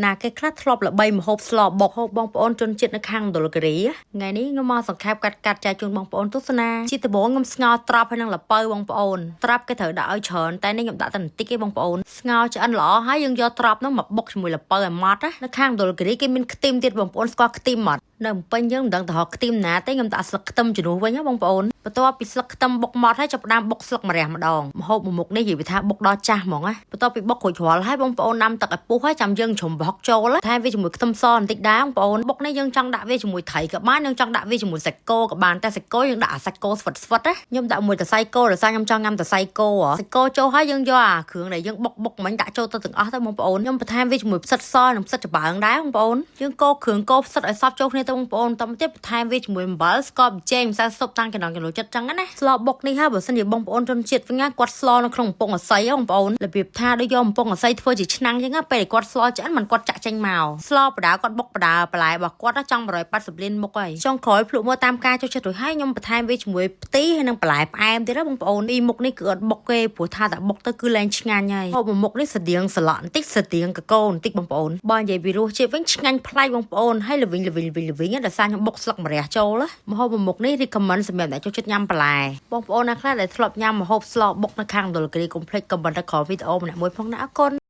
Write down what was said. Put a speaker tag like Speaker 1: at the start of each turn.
Speaker 1: ណាគេខ្លះធ្លាប់ល្បីម្ហូបស្លបុកហូបបងប្អូនជនជាតិនៅខាងមណ្ឌលគិរីថ្ងៃនេះខ្ញុំមកសង្ខេបកាត់កាត់ចែកជូនបងប្អូនទស្សនាជាដំបូងខ្ញុំស្ងោរត្រប់ហើយនឹងល្ពៅបងប្អូនត្រប់គេត្រូវដាក់ឲ្យច្រើនតែនេះខ្ញុំដាក់តែបន្តិចទេបងប្អូនស្ងោរឆ្អិនល្អហើយយើងយកត្រប់ហ្នឹងមកបុកជាមួយល្ពៅឲ្យម៉ត់ណានៅខាងមណ្ឌលគិរីគេមានខ្ទឹមទៀតបងប្អូនស្គាល់ខ្ទឹមអត់នៅភ្នំពេញយើងមិនដឹងទៅរកខ្ទឹមណាទេខ្ញុំដាក់ស្លឹកខ្ទឹមជំនួសវិញណាបងប្អូនបន្ទាប់ពីស្លឹកខ្ទឹមបុកម៉ត់ហើយចាប់ផ្ដើមបុកស្លឹកម្រះម្ដងម្ហូបមួយមុខនេះនិយាយពីថាបុកដល់ចាស់ហ្មងណាបន្ទាប់ពីបុករួចរាល់ហើយបងប្អូនដាំទឹកឲ្យពុះហើយចាំយើងជ្រុំប្រហុកចូលថែមវាជាមួយខ្ទឹមសបន្តិចដែរបងប្អូនបុកនេះយើងចង់ដាក់វាជាមួយត្រីក៏បានយើងចង់ដាក់វាជាមួយសាច់គោក៏បានតែសាច់គោយើងដាក់អាសាច់គោស្វិតស្វិតណាខ្ញុំដាក់មួយសរសៃគោដោយសារខ្ញុំចង់ញ៉ាំសរសៃគោសាច់គោចូលហើយយើងយកអាគ្រឿងដែលយើងបុកបុកមិញដាក់ចូលទៅទាំងអស់ទៅបងប្អូនខ្ញុំបន្ថែមវាជាមួយផ្សិតសនិងផ្សិតច្បើងដែរបងប្អូនយើងកូរគ្រឿងកូរផ្សិតឲ្យសព្វចូលគ្នាទៅបងប្អូនតទៅទៀតបន្ថែមវាជាមួយអំបិលស្ករប៊ីចេងម្សៅស៊ុបតាមចំណង់ចំណូលចិត្តចឹងណាស្លបុកនេះហើយបើសិនជាបងប្អូនជនជាតិវិញណាគាត់ស្លនៅក្នុងកំប៉ុងអស័យបងប្អូនរបៀបថាដូចយកកំប៉ុងអស័យធ្វើជាឆ្នាំងចឹងណាពេលដែលគាត់ស្លឆ្អិនមិនគាត់ចាក់ចេញមកស្លបដាគាត់បុកបដាបន្លែរបស់គាត់ចង់180លានមុខហើយចុងក្រោយភ្លក់មើលតាមការចូលចិត្តរួចហើយខ្ញុំបន្ថែមវាជាមួយផ្ទីហើយនិងបន្លែផ្អែមទៀតណាបងប្អូនពីមុខនេះគឺអត់បុកទេព្រោះថាតែបុកទៅគឺលែងឆ្ងាញ់ហើយហូបមួយមុខនេះស្តៀងស្លក់បន្តិចស្តៀងកកូបន្តិចបងប្អូនបើនិយាយពីរសជាតិវិញឆ្ងាញ់ប្លែកបងប្អូនហើយល្វីងល្វីងល្វីងល្វីងដោយសារខ្ញុំបុកស្លឹកម្រះចូលម្ហូបមួយមុខនេះ recommend សម្រាប់អ្នកចូលចិត្តញ៉ាំបន្លែបងប្អូនណាខ្លះដែលធ្លាប់ញ៉ាំម្ហូបស្លបុកនៅខាងមណ្ឌលគិរីកុំភ្លេច comment នៅក្រោមវីដេអូម្នាក់មួយផងណាអរគុណ។